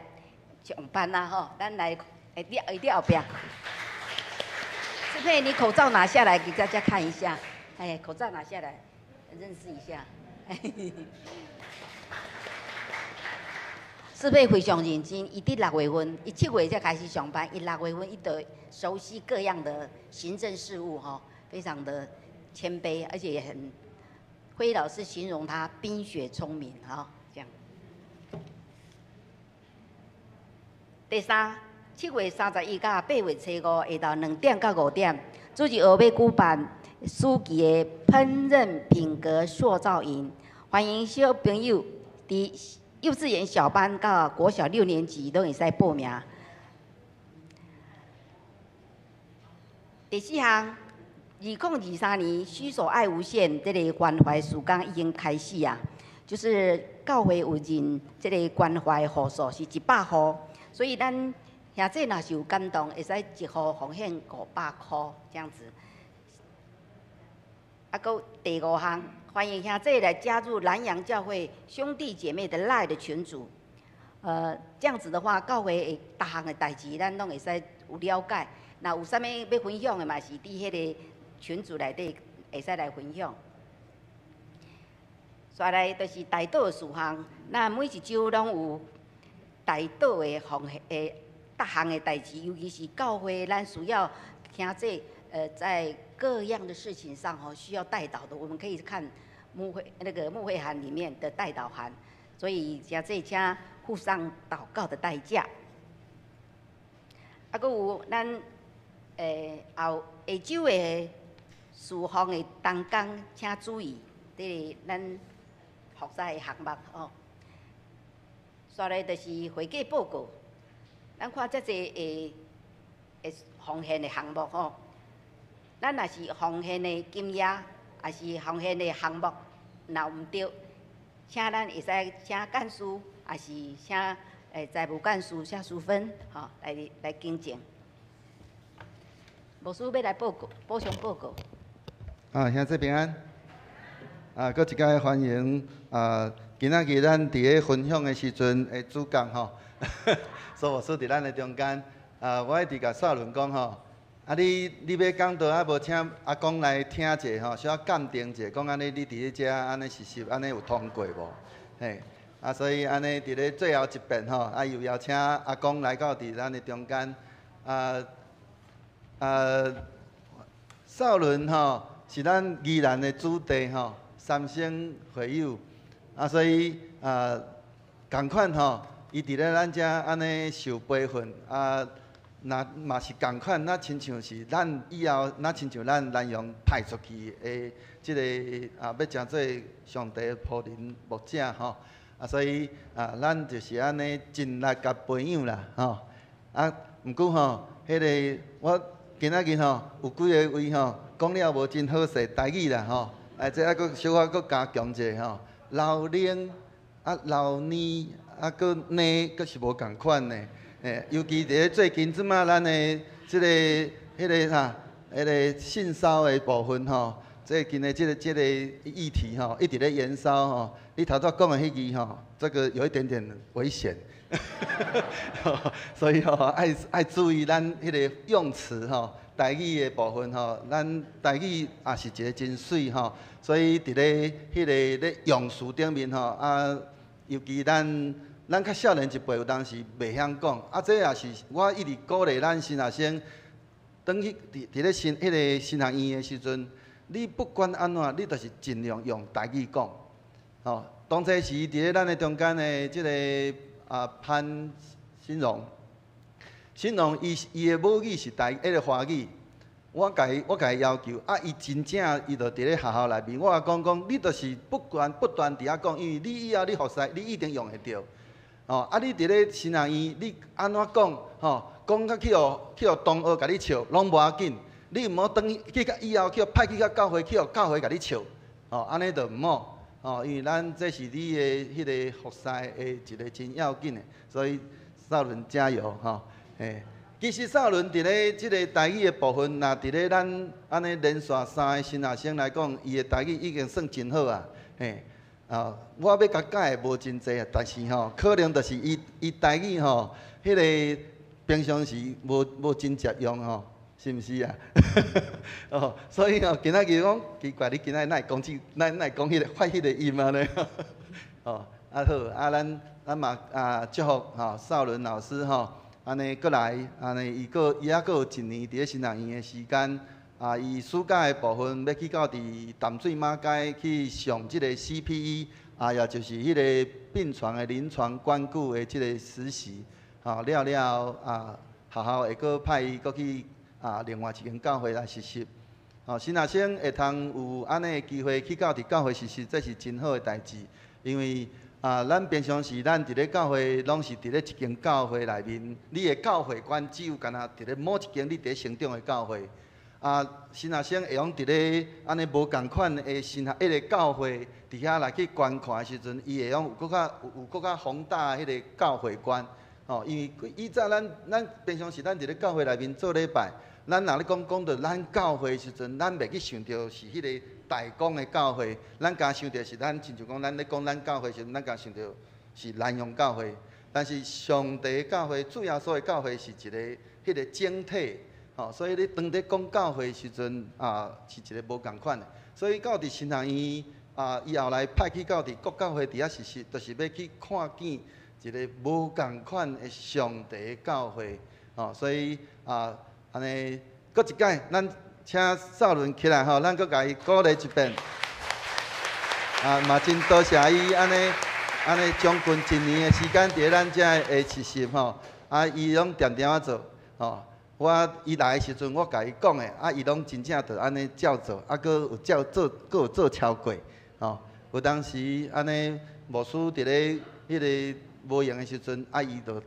上班啦，吼，咱來。欸，你佇後壁。世佩，你口罩拿下來給大家看一下。哎，口罩拿下來，認識一下。世佩非常認真，伊佇6月份，伊7月才開始上班，伊6月份伊就熟悉各樣的行政事務，吼，非常的謙卑，而且也很，輝老師形容他冰雪聰明，吼，這樣。第三。7月31到8月初5下晝2點到5點，主日學欲舉辦暑期的烹飪品格塑造營，歡迎小朋友佇幼稚園小班到國小6年級攏會使報名。第四項，2023年施手愛無限這個關懷事工已經開始啊，就是教會有認這個關懷戶數是100戶，所以咱。兄弟若是有感動，會使一戶奉獻500箍這樣子。啊，閣第五項，歡迎兄弟來加入南洋教會兄弟姐妹的 LINE 的群組。這樣子的話，教會的逐項的代誌，咱攏會使有了解。若有啥物欲分享的嘛，是佇彼个群組內底會使來分享。煞來就是代禱的事項，咱每一週攏有代禱的奉獻的。各項的代誌，尤其是教會，咱需要聽這在各樣的事情上吼需要代禱的，我們可以看牧會那個牧會函裡面的代禱函，所以請這請付上禱告的代價。啊，閣有咱後下週的事奉的同工，請注意，這個咱服侍的項目吼。煞來就是會計報告。咱看遮濟會奉獻的項目吼，咱若是奉獻的金額，抑是奉獻的項目，若毋對，請咱會使請幹事，抑是請財務幹事謝淑芬吼來更正。牧師欲來報告，補充報告。啊，兄弟平安。啊，閣一擺歡迎啊，今仔日咱佇咧分享的時陣的主角吼。蘇牧師佇咱的中間，啊，我一直共少倫講吼，啊你欲講道啊無請阿公來聽者吼，小可鑑定者，講按呢你佇咧遮按呢實習，按呢有通過無？嘿，啊所以按呢佇咧最後一遍吼，啊又邀請阿公來到佇咱的中間，少倫吼是咱宜蘭的子弟吼，三星會友，啊所以啊仝款吼。伊佇咧咱遮按呢受培訓啊，若嘛是仝款，若親像是咱以後，若親像咱南陽派出去的這个啊，欲成做上帝的僕人牧者吼，啊，所以啊，咱就是按呢盡力共培養啦，吼。啊，毋過吼，彼个我今仔日吼有幾个位吼講了無真好勢台語啦吼，啊，這猶閣小可閣加強者吼，老奶啊，老奶啊，閣奶閣是無仝款的，欸，尤其佇咧最近這馬咱的這个、彼个啥、彼个性騷的部分吼，最近的這个議題吼，一直咧延燒吼。你頭拄講的彼句吼，這個有一點點危險，所以吼愛注意咱彼个用詞吼，台語的部分吼，咱台語也是一个真媠吼，所以佇咧彼个咧用詞頂面吼啊。尤其咱較少年一輩，有當時袂曉講，啊，這也是我一直鼓勵咱新學生，轉去佇咧神彼个神學院的時陣，你不管按怎，你就是盡量用台語講。吼，當初時佇咧咱的中間的這个啊潘新榮，新榮伊的母語是台彼个華語，我共伊要求，啊，伊真正伊就佇咧學校內面，我共講講，你就是不管不斷佇遐講，因為你以後你服侍，你一定用會著。哦，啊，你佇咧神學院，你按怎講，吼，講甲去予同學共你笑，攏無要緊。你毋好轉去去甲以後去予派去到教會，去予教會共你笑，吼，按呢就毋好。吼，因為咱這是你的彼个服侍的一个真要緊的，所以少倫加油，吼，嘿。其實少倫佇咧這个台語的部分，若佇咧咱按呢連續三个新學生來講，伊的台語已經算真好啊，嘿，啊，我欲共教的無真濟啊，但是吼，可能就是伊台語吼，彼个平常時無真捷用吼，是毋是啊？哦，所以吼，今仔日講奇怪，你今仔日哪會講這，哪會講彼个發彼个音按呢？哦，啊好，啊咱嘛啊祝福吼少倫老師吼。按呢閣來，按呢伊閣伊猶閣有一年佇咧神學院的時間，啊，伊暑假的部分欲去到佇淡水馬偕去上這个 CPE，啊，也就是彼个病床的臨床關顧的這个實習，吼了了後啊，學校會閣派伊閣去啊另外一間教會來實習。吼，新學生會通有按呢的機會去到佇教會實習，這是真好的代誌，因為啊，咱平常時咱佇咧教會，攏是佇咧一間教會內面，你的教會觀只有干焦佇咧某一間你佇咧成長的教會。啊，新學生會用佇咧按呢無仝款的神學彼个教會佇遐來去觀看的時陣，伊會用有閣較宏大的彼个教會觀。吼，因為以前咱平常時咱佇咧教會內面做禮拜，咱若咧講講著咱教會的時陣，咱袂去想著是彼个大公的教會，咱敢想著是咱親像講咱咧講咱教會時陣，咱敢想著是南陽教會。但是上帝的教會，主耶穌的教會是一个彼个整體，吼，所以你當咧講教會時陣啊，是一个無仝款的。所以到佇神學院啊，伊後來派去到佇各教會佇遐實習，就是欲去看見一个無仝款的上帝的教會，吼，所以啊，按呢，閣一擺，咱請少倫起來吼，咱閣共伊鼓勵一遍。啊，嘛真多謝伊按呢按呢將近一年的時間佇咧咱遮的實習吼，啊，伊攏恬恬仔做，吼。我伊來的時陣，我共伊講的，啊，伊攏真正就按呢照做，啊，閣有照做，閣有做超過，吼。有當時按呢牧師佇咧彼个無閒的時陣，啊，伊就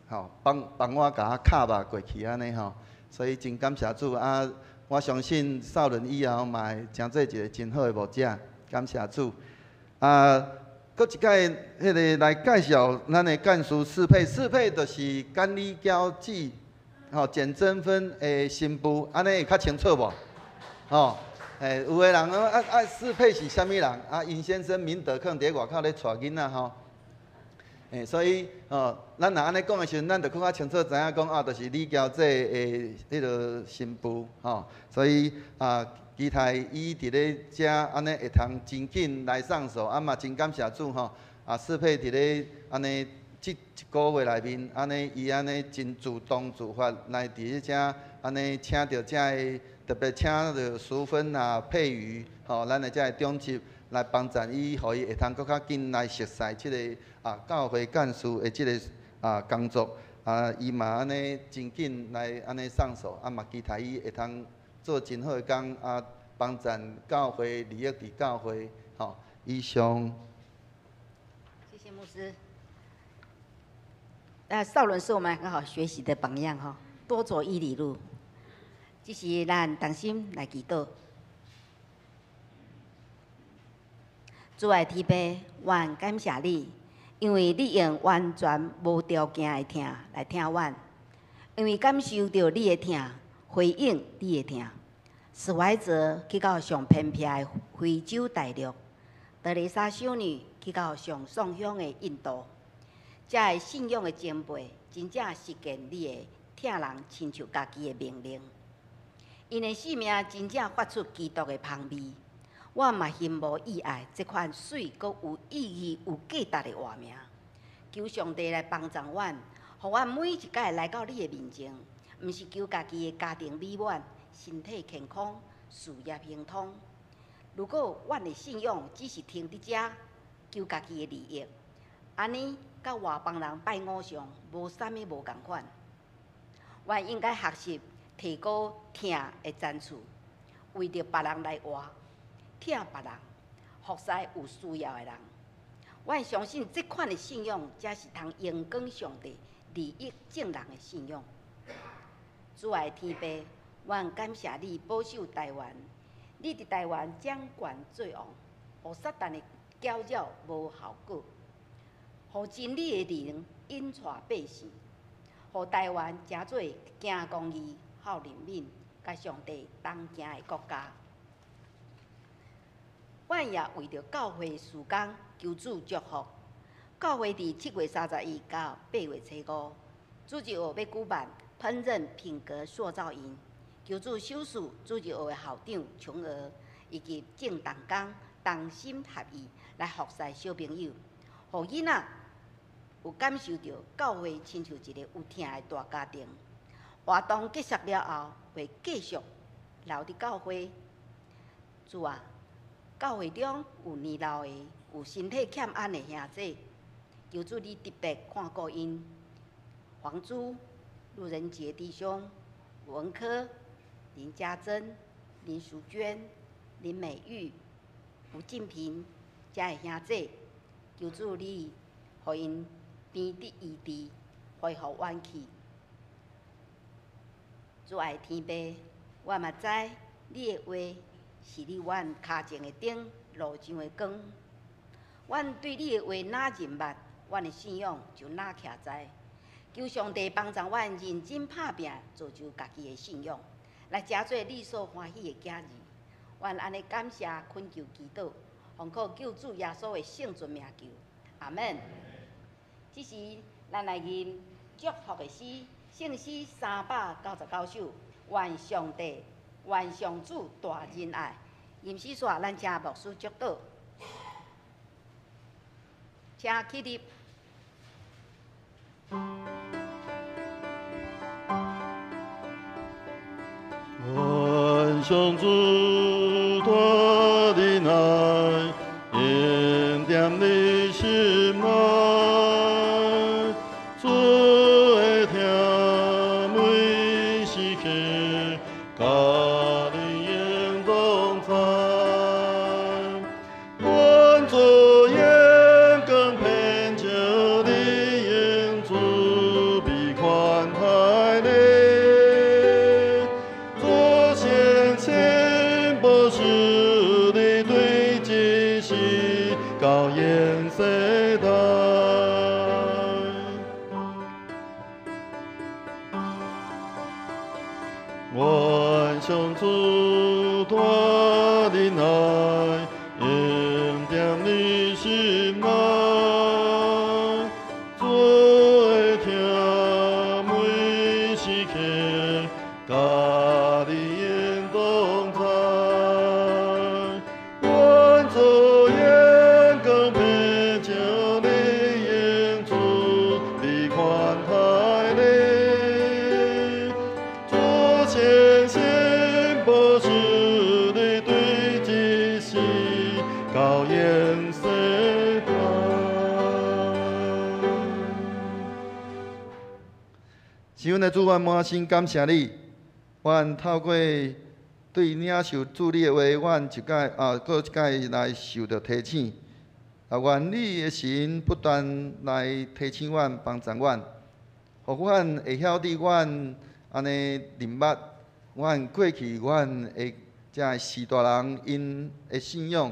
吼幫幫我共我敲肉過去按呢吼，所以真感謝主啊！我相信少倫以後嘛會成做一个真好的牧者，感謝主。啊，閣一擺彼个來介紹咱的幹事適配，適配就是管理交際吼簡珍芬的新婦，按呢會較清楚無？吼，欸，有的人講啊啊，適配是啥物人？啊，𪜶先生明德可能佇咧外口咧帶囡仔吼。欸，所以吼，咱若按呢講的時陣，咱就閣較清楚知影講啊，就是李嬌姐的彼个新婦吼。所以啊，期待伊佇咧遮按呢會通真緊來上手，啊嘛真感謝主吼。啊，適配佇咧按呢這一个月內面，按呢伊按呢真主動自發來佇咧遮按呢請著遮的特別請著淑芬啊、佩瑜，吼，咱的這个長執來幫贊伊，予伊會通閣較緊來熟悉這个教會幹事的這个工作。伊嘛按呢真緊來按呢上手，嘛期待伊會通做真好的工，幫贊教會利益佇教會，吼，以上。謝謝牧師。少倫是我們很好學習的榜樣，哈，多走一里路。這是咱同心來祈禱。主愛天父，阮感謝你，因為你用完全無條件的疼來疼阮，因為感受著你的疼，回應你的疼。史懷哲去到上偏僻的非洲大陸，德蕾莎修女去到上喪鄉的印度，這个信仰的前輩真正實踐你的疼人親像家己的命令。𪜶的生命真正發出基督的芳味，我嘛羨慕意愛這款媠閣有意義、有價值的活命。求上帝來幫助阮，予阮每一擺來到你的面前，毋是求家己的家庭美滿、身體健康、事業亨通。如果阮的信仰只是停佇遮，求家己的利益，按呢佮外邦人拜偶像無啥物無仝款。阮應該學習提高疼的層次，為著別人來活，疼別人，服侍有需要的人。阮相信這款的信仰，才是通榮光上帝、利益眾人的信仰。主愛天父，阮感謝你保守台灣，你佇台灣掌權做王，予撒旦的攪擾無效果，予真理的靈引帶百姓，予台灣成做行公義、好憐憫、佮上帝同行的國家。阮也為著教會事工求主祝福。教會佇7月31到8月初5，主日學欲舉辦烹飪品格塑造營，求主賞賜主日學的校長瓊娥以及眾同工同心合意來服侍小朋友，予囡仔有感受著教會親像一個有疼的大家庭。活動結束了後，會繼續留佇教會。主啊，教會中有年老的、有身體欠安的兄弟，求主你特別看顧𪜶。黃珠、路人傑弟兄、文科、林家珍、林淑娟、林美玉、吳靜平，遮的兄弟，求主你予𪜶病得醫治，恢復元氣。主愛天父，我嘛知你的話是你阮跤前的燈，路上的光。阮對你的話若認捌，阮的信仰就若徛在。求上帝幫助阮認真拍拚，造就家己的信仰，來成做你所歡喜的囝兒。阮按呢感謝懇求祈禱，奉靠救主耶穌的聖尊名求，阿們。這時，咱來吟祝福的詩，聖詩399首，願上帝、願上主大仁愛。吟詩煞，咱請牧師祝禱，請起立。願上主大仁愛，恩典你心內，主的疼每時刻，佮你永同在。願主眼光偏照你，用慈悲寬待你。主聖情保守你，對天到永世代。是阮的主，阮滿心感謝你。阮透過對領受主你的話，阮一擺啊，閣一擺來受著提醒。啊，願你的神不斷來提醒阮、幫助阮，予阮會曉得阮按呢認捌，阮過去阮的這序大人𪜶的信仰，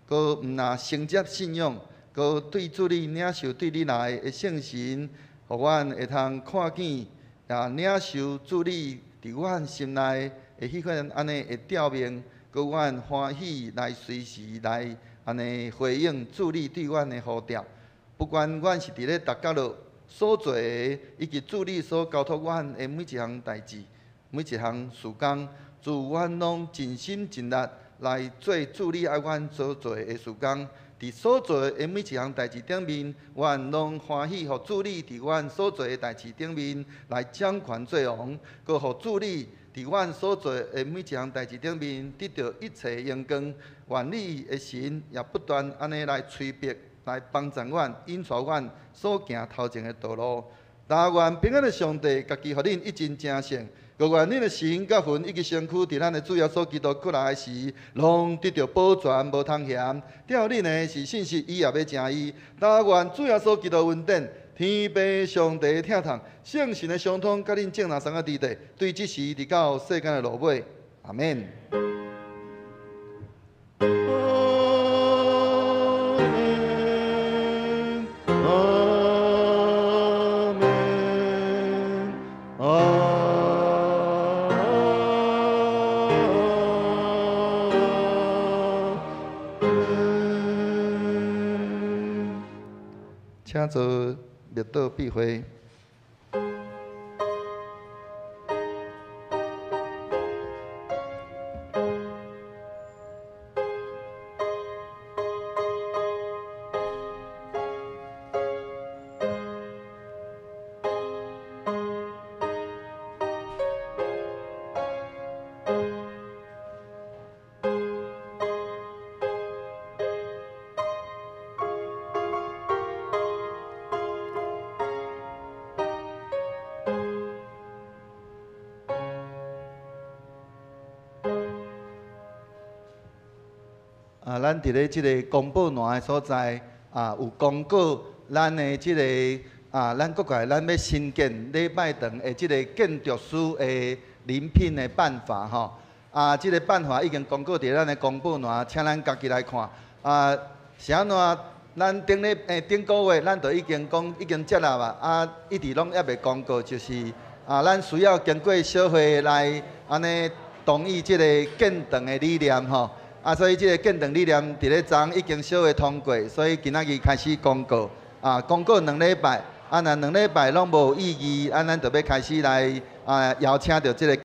閣毋若承接信仰，閣對主你領受對你來的聖神，予阮會通看見，也領受主你佇阮心內的彼款按呢的召命，閣阮歡喜來隨時來按呢回應主你對阮的呼召。不管阮是佇咧逐角落所做的，以及主你所交託阮的每一項代誌、每一項事工，主阮攏盡心盡力來做主你愛阮所做的事工。佇所做的每一項代誌頂面，阮攏歡喜，予主你佇阮所做的代誌頂面來掌權做王，閣予主你佇阮所做的每一項代誌頂面得著一切榮光。願你的神也不斷按呢來催逼、來幫助阮、引帶阮所行頭前的道路。但願平安的上帝，家己予恁一盡成聖。閣願恁的神佮魂以及身軀，佇咱的主耶穌基督閣來時，攏得著保全，無通嫌。吊恁的是信實，伊也欲成伊。但願主耶穌基督恩典、天父上帝的疼痛、聖神的相通，佮恁眾人三個弟弟，對這時直到世間的落尾。阿們。請做默禱閉會。咱佇咧這个公布欄的所在啊，有公告咱的這个啊，咱國內咱欲新建禮拜堂的這个建築師的遴聘的辦法吼。啊，這个辦法已經公告佇咱的公布欄，請咱家己來看。啊，是按怎？咱頂禮頂個月，咱就已經講已經接納啊，啊，一直攏猶未公告，就是啊，咱需要經過小會來按呢同意這個建堂的理念吼。啊，所以這個建堂理念佇咧昨已經小會通過，所以今仔日開始公告。啊，公告兩禮拜，啊，若兩禮拜攏無異議，啊，咱就欲開始來啊邀請著這個。